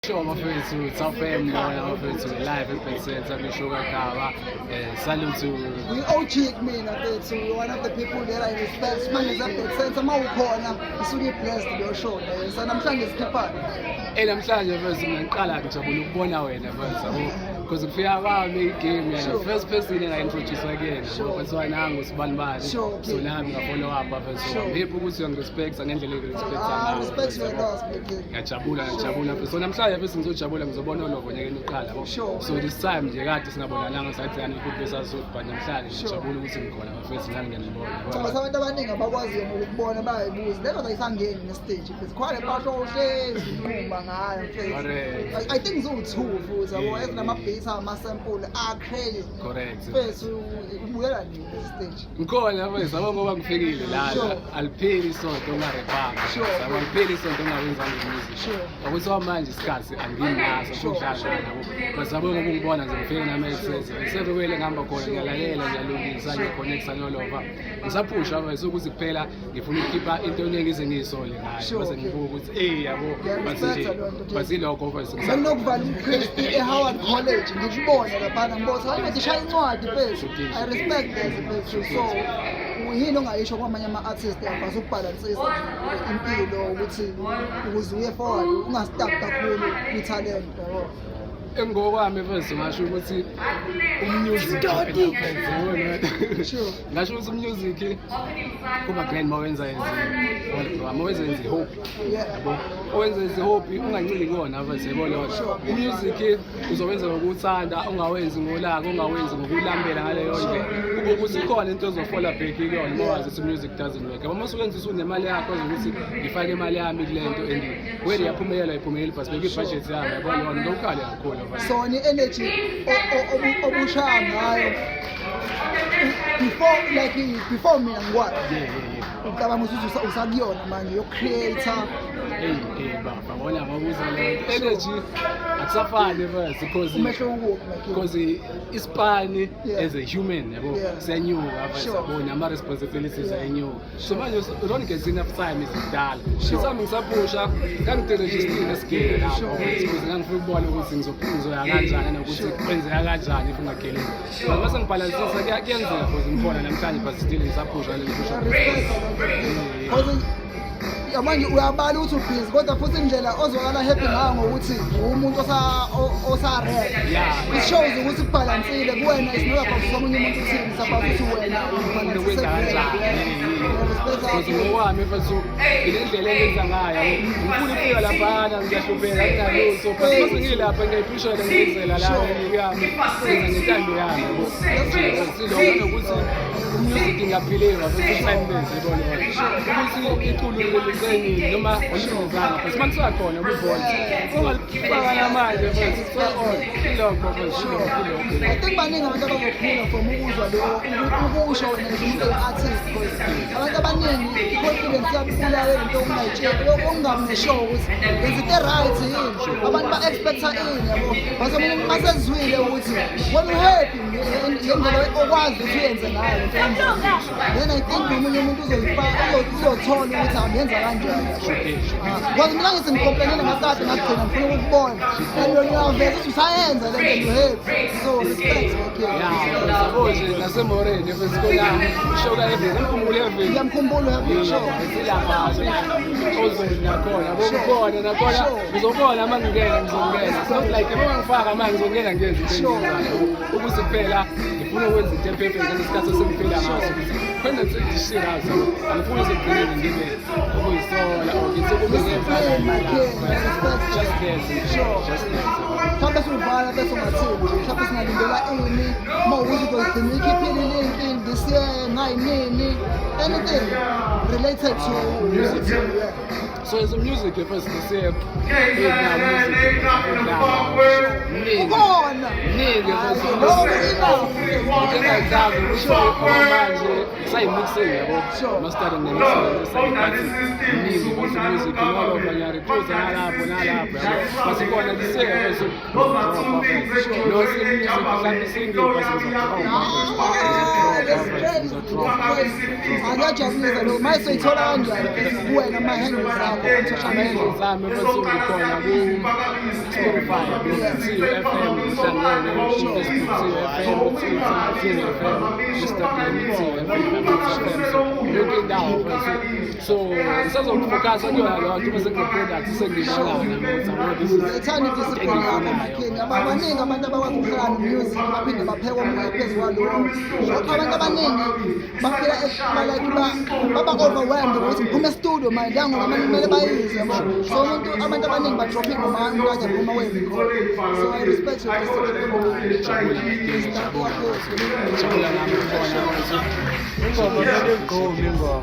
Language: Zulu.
Sure bafethu, Top FM lona bafethu, live eBet Center kwishow kaGaba. Salute to We OG kumina mfethu, you're one of the people that I respect. Manje ze-Bet Center uma ukhona isuke i-blessed leyo show leyo. So namhlanje sikhiphani? Namhlanje mfethu mina ngiqala ngijabula ukubona wena mfethu, yabo. Because kufika kwami igame yana first person enga-introduce kuyena. Kwathiwa nangu sibani bani. So nami nga-follow up bafethu. I'm happy ukuthi uyangirespecta ngendlela engirespecta Ah, ngayo. respect your loss, big king. Ngiyajabula, ngiyajabula mfethu. So namhlanje mfethu ngizojabula, ngizobona uLovo nyakeni uqala, yabo. So this time nje kade singabonananga, sathi yani futhi besazodwa, but namhlanje ngiyajabula ukuthi ngikhona bafethu, nami ngiyanibona. Ngoba abantu abaningi abakwaziyo ngokukubona bayayibuza. Lento ayisangeni nestage mfethu. Khona le mpahla ohlezi unquma ngayo mfethu. I think ziwu-two futhi yabo, ezinama-beats ama-sample a-crazy. Mfethu, ubukela nini lesi stage? Ngikhona mfethu, yabo, ngoba ngifikile lana. Alipheli isonto ungarepanga. Yabo, alipheli isonto ungawenzanga music. Ukuthi manje isikhathi anginaso ukudlala nabo. But yabo, ngoba ungibona nje ngifike nami ekusese. Sebekwele ngihamba khona, ngiyalalela, ngiyalungisa, ngiyaconnecta nolova. Ngisaphusha mfethu ukuthi kuphela ngifuna ukukhipha into eningi ngize ngiyisole ngayo. Bese ngibuka ukuthi yabo, but nje Ngiyarespecta leyo nto nje. But ilokho mfethu. Benginokuvala umpriest e-Howard College, ngikubone laphana, ngibona hayi mfethu, shaya incwadi mfethu. I respect that mfethu. So yini ongayisho kwamanye ama-artist about ukubhalansisa nje impilo ukuthi ukuze uye forward ungastuck kakhulu kwi-talent, yabo? Engokwami mfethu, ngasho ukuthi umusic ngasho ukuthi umusic kuba grand uma wenza izi-hobby, yabo, owenza izi-hobby unganciki kuwona mfethu, yabo leyo. Umusic uzowenza ngokuwuthanda, ungawenzi ngolaka, ungawenzi ngokulambela ngaleyo ndlela, kube ukuthi khona into ozofola back kuyona uma wazi ukuthi music doesn't work, yabo. Uma usuwenza usunemali yakho ozokuthi ngifake imali yami kule nto and where iyaphumelela, iphumeleli, but beka ibudget yami, yabo, leyo nto uqale kakhulu mfethu. So ni-energy obushaya ngayo before, like before mina ngikwazi, ucabanga ukuthi usakuyona manje yoku-creator? Hey, hey baba, bona ngokuza le energy akusafani mfethu because Umehluko ukuphi, my king? Because isipani as a human, yabo, siyanyuka mfethu, yabo, nama responsibilities ayenyuka. So manje you don't get enough time izidala. Isami ngisaphusha, ngangitirejistile esigele lapho because ngangifuna ukubona ukuthi ngizoya kanjani nokuthi kwenzeka kanjani if ungageleli. But mase ngibhalansisa kuyenzeka because ngikhona namhlanje, but still ngisaphusha le ngiphusha. Because manje uyabala ukuthi ubhizi, kodwa futhi indlela ozwakala happy ngayo ngokuthi umuntu osa-rap, it shows ukuthi kubhalansile kuwena. It's not about omunye umuntu uthini, it's about ukuthi wena ukwenza ubhalansise. Kanjani? Because ngokwami mfethu, ile ndlela engenza ngayo, ngifuna ukufika laphana, ngiyahlupheka, kunalutho, but mase ngilapha ngiyayiphushela, ngiyenzela la yami, ngenza ngentando yami, yabo. Siloko nokuthi umusic ngiyaphileka futhi time lezi, yabo, leyo ukuthi iculo lisenini noma olizenzanga, but uma kusakhona kwi-vault ungalifaka namanje mfethu, so on ilokho mfethu, ilokho, ilokho. I think baningi abantu abazokhula from ukuzwa lo ukusho wena as umuntu oyi-artist, because abantu abaningi i-confidence iyabulala lento ongayitsheli, okungabi neshow ukuthi yenza into e-right yini, abantu ba-expecta ini, yabo. But omunye umuntu masezwile ukuthi wena uhappy ngendlela okwazi ukuthi uyenze ngayo lento oyenzayo, then I think nomunye umuntu uzoyifaka, uzothola ukuthi angenza kanjani, yabo. Because mina ngithi ngicomplainile ngakade ngagcina ngifuna ukukubona and wena uyaveza ukuthi usayenza le nto and you happy, so respect, okay. Ya, yabo nje nasemoreni mfethu kona show ka-Evan, ngimkhumbule Evan. Ngiyamkhumbula uhappy, sure. Silapha ozweni nakhona, yabo, kukhona nakhona. Ngizobona uma ngingena, ngizongena. So like uma ngifaka manje ngizongena ngenze into engiyenzayo ukuthi kuphela ngifuna ukwenza into eperfect ngesikhathi esengiphila ngaso, ukuthi khona sengishirazo, angifuni sekugcineni ngibe ukuyisola or ngithi kube ngenza. Discipline, my king, respect. Just that, just that. Mhlawumbe siwuvala bese ungathini nje, mhlawumbe singalindela ini uma ukuthi uzogcina uyikhiphile ilinki this year ngayinini, anything related to music? Yeah. So as a music first this year, music Ukhona? Mningi. Lokho ku-enough. Engazazi ukuthi manje sayi-mixing, yabo, mastering ne-mixing sayiphathi mningi futhi music nolova, ngiyarecruita nalapho nalapho, yabo, but khona this year bese no music mhlawumbe single, but Ah, that's crazy. That's crazy. Akuyajabulisa lo. Manje soyithola kanjani kuwena ama-handles akho? zakho on social media? Ama-handles ami mfethu, ngikhona ku-Spotify, Theo FM Mhlangene, Facebook Theo FM, Twitter Theo FM, Instagram Theo FM, FM, so yonke indawo mfethu. So ngisazokufocusa kuyona leyo nto bese kune-product sengiyibona nami ukuthi yabo, this is Ngiyayithanda i-discipline yakho, Makhini. Baningi abantu abakwazi ukuhlala no-music baphinde bapheke omunye phezu kwalowo. Abantu abaningi bafika like baba overwhelmed ukuthi ngiphume e-studio manje, la ngoma kumele bayizwe, yabo. So umuntu, abantu abaningi badrop ingoma umuntu aze aphuma kwe-record. So I respect your discipline. Jabula nami ukubona mfethu. Ingoma kumele igqoke ingoma.